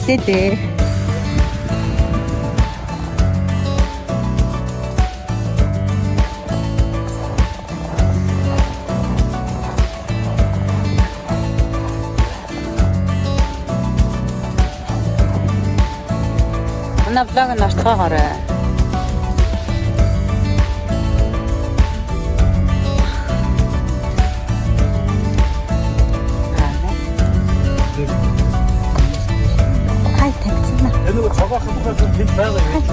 Баярлалаа дээ. Манай vlog нь орцгоогоорой. Хай тавьчихна. Тэр нөгөө цогоох юм бол тэнд байгаа юм.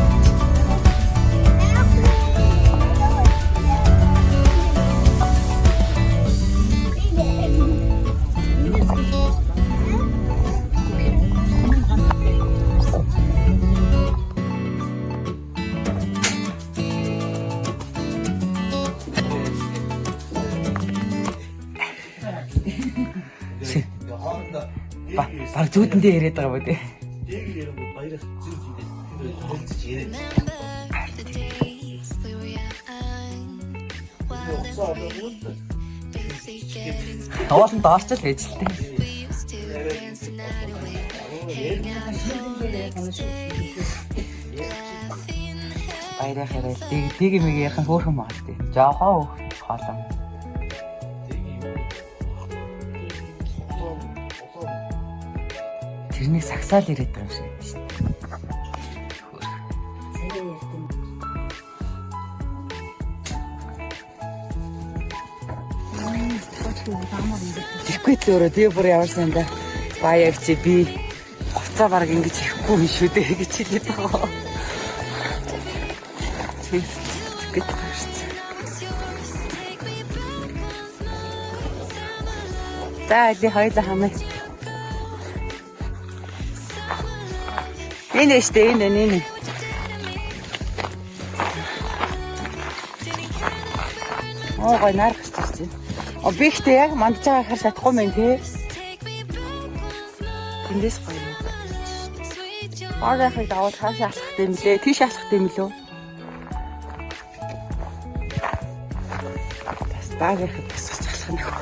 Баг зүүдэндээ яриад байгаа бод. Дэг ярингууд баярах зүг зүг тэр холцож яриад. The days we were young, Уцаа олоогүй л. busy getting Тоолонд орчил байж л тээ. we used to dance the night away, hang out all next day, laughing. Баярах яриад дэг дэг юм ярих нь хөөрхөн байгаа л тээ. Жохоо хоолон. Тэрнийг сагсаал яриад байгаа юм шиг байдаг шүү дээ. Хөөрхөн. Тэгэхгүй л өөрөө тэгээ бүр ямар санда баяаг чи би хувцаа баг ингэж ихгүй юм шүү дээ гэж хэлээд байгаа. Тэгэхэд гарсан. За али хоёлаа хамаа. Энэ штэ энэ энэ энэ. Оо гой нар гарч ирж байна. О би ихтэй яг мандж байгаа хар чадахгүй мэн те. Эндээс гоё юм. Багийнхыг даваад хаашаа алхах юм лээ? Тийш алхах юм лөө? Бас багийнхыг босгож алхах нь хөө.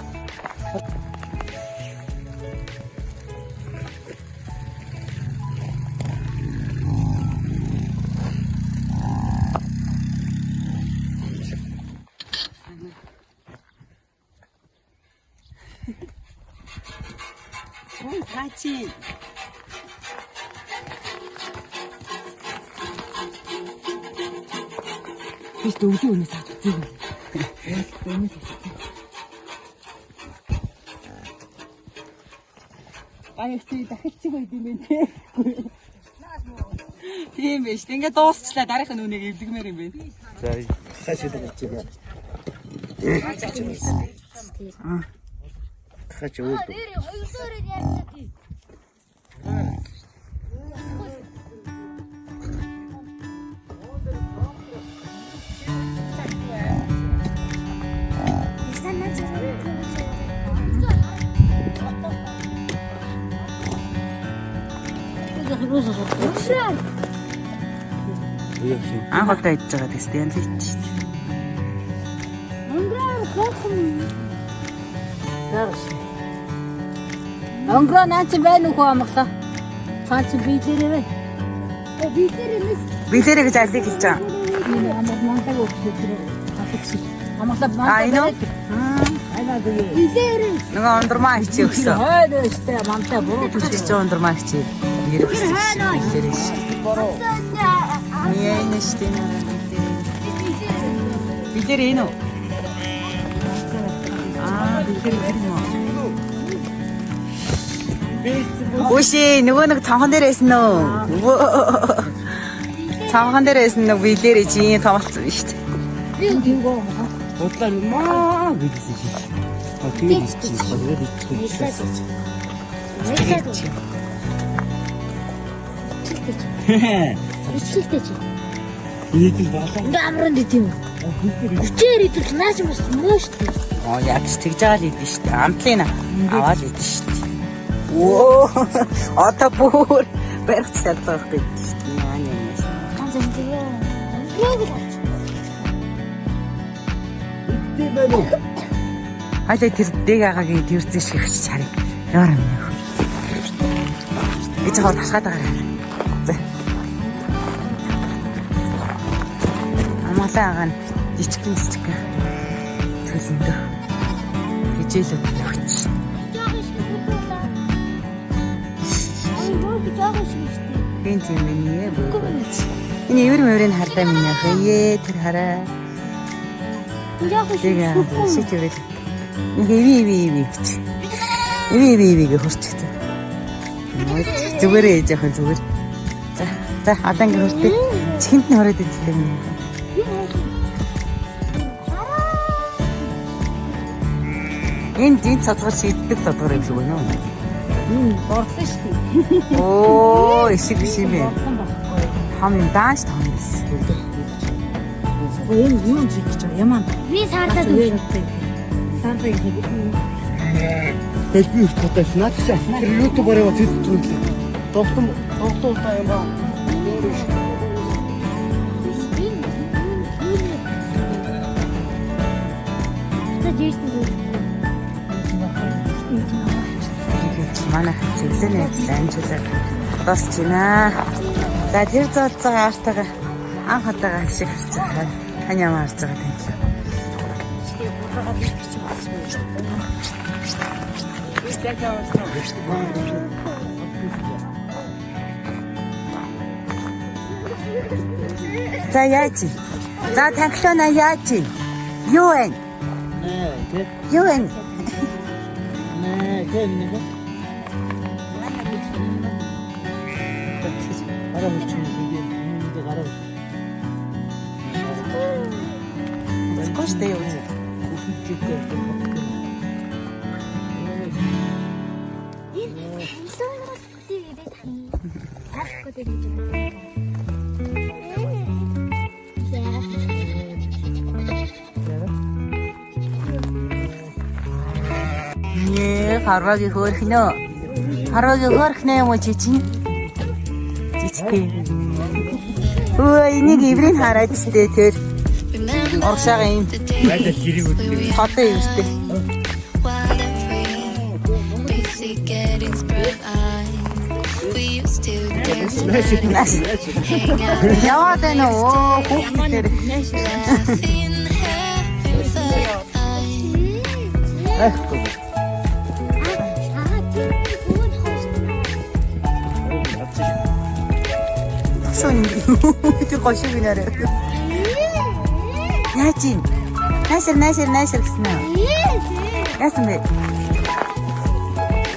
Саачи. Би ч өглөө өнөө саад үзег юм. Өнөө саад үзег. Баяр чи дахиж чиг байд юм бэ те. Тийм биш. Ингээ дуусчлаа. Дараагийн нь үнийг эвлэгмээр юм бэ. За хаашаа гэж байна. Хач өөд. Анх удаа идэж байгаа тест янз идэж шүү дээ. Онгороо наа чи байна уу хөө амглаа. Цаа чи биелэрээ байна. Билэрэ гэж алиг хэлж байгаа. Амгал мантаг өгсөн тэр халах шиг. Амглаа А энэ үү? Билэрээ. Нөгөө ундурмаа хичээ өгсөн. Хойно өстэй мантаа буруу Тэр чинь ундурмаа хичээ. Нэр өгсөн. Билэрэ шүү. Нэ шүү дээ. Билэрэ энэ үү? Аа, билэрэ тэр юм уу? Үши нөгөө нэг цонхон дээр байсан нөө. Цонхон дээр байсан нэг билэрэ чи томолцсон шүү дээ. Бодлоо маа гэдсэн чи. А тэгээд иччих. Тэгээд иччих. Ичгэлтэй чи. Нийт болоо. Ингээ амран дэт юм. Хүчээр идвэл наа чи бас муу шүү дээ. Оо яг ч тэгж байгаа л идэв шүү дээ. Амтлын аваад идэв шүү дээ. Вөө. Одоо бүр барих чадлаа байхгүй шүү дээ. Яа нэ нэ. Ганц юм тэгээ. Онгороо л авч. Тийм байх уу? Хайлаа тэр дэг агагийн тэрзэн шиг хич харъя. Ямар юм бэ? Ээж хоор ташгаад байгаа. За. Амгалан агаа нь жижигхэн жижигхэн төлөндөө хижээлүүд өгч. Жохон шиг хөдөлөө. Ай, мөр жохон шиг шүү дээ. Би тийм ээ. Энэ ивэр мэврийг хардаа минь яах вэ? Тэр хараа. Жохон шиг Тэгээ шít ивэл. Нэг иви иви иви гэж. Иви иви иви гэж хурцдаг. Зүгээр ээж яах вэ зүгээр. За за одоо ингэ хурцдаг. Чихэнд нь хүрээд иддэг юм. Энэ зин цоцгор шийддэг цоцгор юм шиг байна уу? Борлоо шүү дээ. Оо, ишиг биш юм бэ. Борлон байхгүй. Хам юм дааш том байсан. Энэ юу юм шиг гэж байгаа юм аа. Би саардаад өгч. Саардаа их. Тэгэл би их тодорч наад чи тэр YouTube-аар яваа тэр түнлээ. Тогтом тогтом удаа юм аа. Манай зөвлөний ажил амжуулаад дуусч байна. За тэр золцоо аартайгаа анх удаага шиг харж байгаа. Тань ямар харж байгаа юм бэ? За яаж? За танхлаа яаж? Юу вэ? Нэ тэ Юу вэ? нэ тэ нэг. Гараа хурц юм гараа. Скош тэ юу вэ? Нэ, харвагийн хөөрхнөө. Харвагийн хөөрхнөө юм уу чи чинь? Жижигхэн. Өө, энийг эврийг хараад штэ тэр. Remember Урагшаага юм the days Байлаа гэрийг we үдээ. were тодон эвэртэй. wild and free, basic getting spread. We used to dance the night Нааш. away, hang out, Яваад байна уу? Оо, хүүхдүүд. laughing, having fun. Айхгүй. Шүн. Тэр гошиг нэрэ. Яаж юм? Наашир наашир наашир гэсэн үү? Яасан бэ?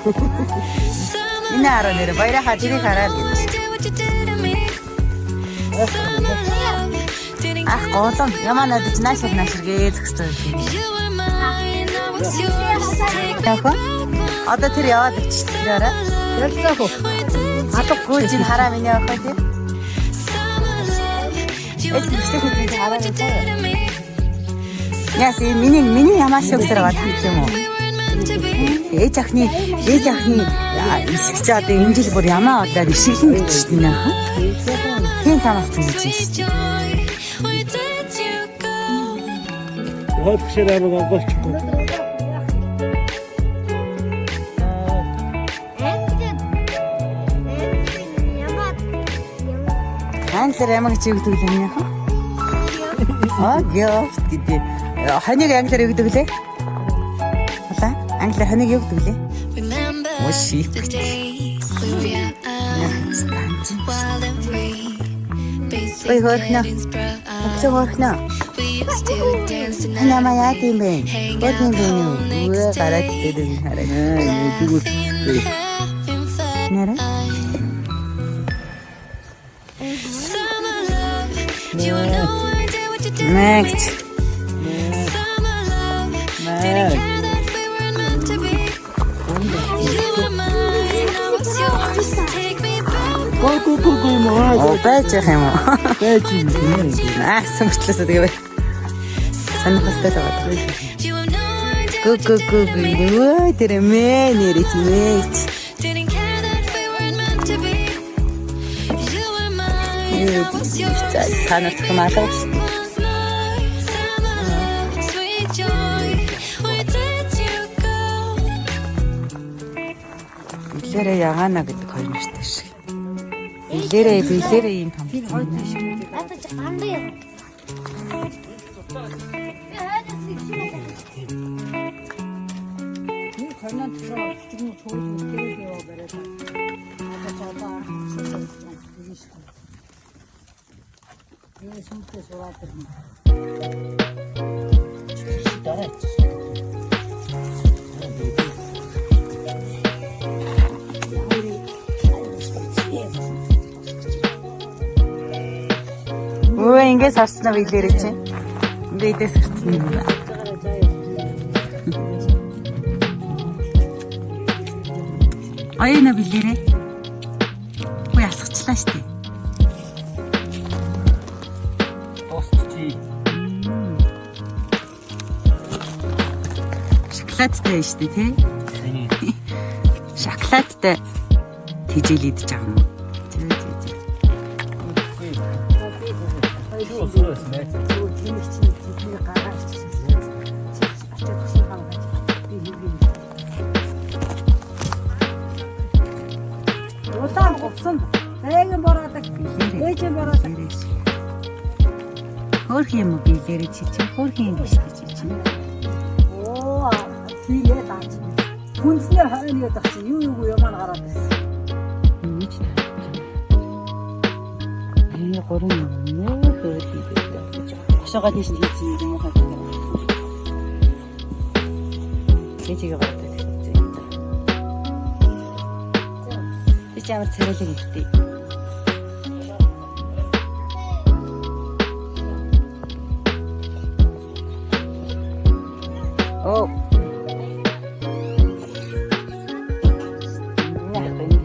Summer Энэ хараа нэрэ баяраа тэрийг хараад no гэж. idea what you did to me. Summer love didn't Ах care. голон ямаа надад наашир наашир гэж зогсож байна. You were mine, I was yours. Take me Яах вэ? back one Одоо тэр яваад ирчих тэр хараа. Ялцаа хөө. Where did Алга гүйж ин хараа миний охин тий. summer love? You Эд have no бичлэг хийдэг idea хараа what you нэ. did to me. Яс энэ миний миний ямаа шиг тэр байгаа юм уу? We weren't meant to be. Ээж ахны ээж ахны ишгч одоо энэ жил бүр ямаа удаад ишиглэн гэж шин нэ. Тийм тамалцсан гэж Sweet шин. joy, where did you go? Хот гшээр амаг онгойлчихгүй. Англиар ямар гэж өгдөг лээ миний ах? Аа гёфт гэдэг. Хоног англиар юу гэдэг лээ? Хала англиар хоног юу гэдэг лээ? Remember Оши. the days we were Танч. wild and free. Basic Ой хөөрхнөө. getting spread. Өглөө хөөрхнөө. We used to dance the Та намаа night яад юм бэ? Hang Хөөх юм out бэ the нүү? whole Өө next гараад day. идэв юм хараа. Laughing, having fun. Нэрэ? Summer love, you have no idea what you did to me. Мэгч. Summer love, didn't care that we weren't meant to be. You were mine, I was yours. Take me back. Гоо гоо гоо гоо юм аа. Оо байж явах юм уу? Байж юм. Аа сүмжлээсээ тэгээ бай. Сонирхолтой л байгаа. You have no idea Гү what гү you гү did to гү. me. Өө тэр мэ нэрээ мэж. Didn't care that we weren't meant to be. You were mine, I was yours. За та нарт хамаалаа. Once more, summer love, sweet joy. Where did you go? Илээрээ ягаана гэдэг хоёр нэртэй шиг. Билээрээ билээрээ ийм том. Тэр хойд тийш гэдэг. Надад чи гандаа яа. Би хойдоос их шиг. Нэг хойноо төрөө өчигний чуулж мэтэрэг яваа бариад. Одоо ч одоо арга шиг юм шүү дээ. Би сүмтэй сураад ирнэ. Дараа. Өө ингэ сарснаа билээрээ чи. Ингээ идээ сарцсан юм байна. Оёна билээрээ. Үгүй асгачлаа штэ. Дуусчих. Шоколадтай штэ тий. Шоколадтай тэжээл идэж байгаа юм. Зөө зөө зөө. Юу суусан бэ? Нөгөө тэмэг чинь тэдний гараа иччихсэн. Ачаад өгсөн хамгааж би хийвээ. Улаан гувсан. Зайган бороодаг. Билээрээ. Ээжэн бороодаг. Билээрээ. Хөөрхөн юм уу билээрээ чи чи хөөрхөн юм биш чи чи. Оо тийгээ даач. Хүнснээ хойно ядах чи юу юу юм аа гараад ирсэн. Юу ч таарч. Энэ гурван юм нөө хөөрхөн гэдэг. Хошоогоо тийш нь хийсэн юм муухай гэдэг. Ээжигээ гараад ирсэн. Би ч ямар царайлаг юмтэй. Оо. Яг энэ.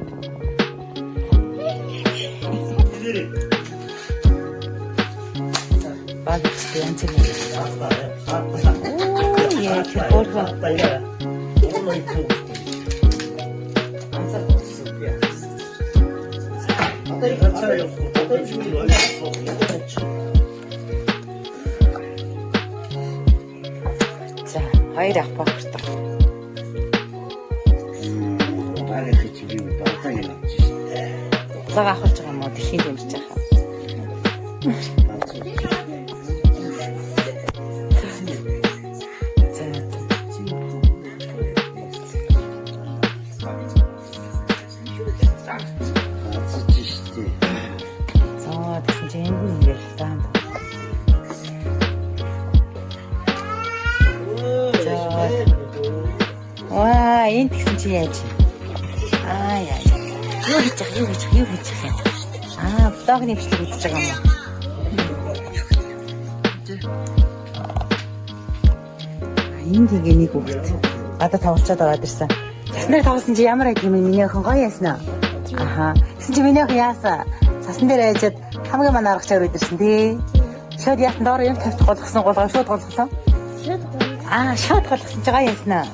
Баг ихтэй янз бүр. Оо яа тэр хөөрхөн. За хоёр ах бохирдоо. Улаага авахулж байгаа юм уу? Дэлхийн дэмжиж байгаа. За за. За тэгсэн чинь энд нь ингээл даан. За. Ваа, энэ тэгсэн чи яаж? Аа яа. Юу хийж байгаа? Юу хийж байгаа? Юу хийж байгаа юм? Аа, блогны бичлэг үзэж байгаа юм уу? Аа, энд ингээ нэг хүүхэд гадаа тавлчаад ороод ирсэн. Цасн дээр тавлсан чи ямар айд юм бэ? Миний охин гоё яасан аа. Аха. Тэгсэн чи миний охин яасан? Цасн дээр айжад хамгийн манай аргачаар үдэрсэн тий. Шууд яасан доор юм тавьчих голгосон голгоо шууд голглоо. Шууд гоо. Аа, шууд голгосон чи гоё яасан аа.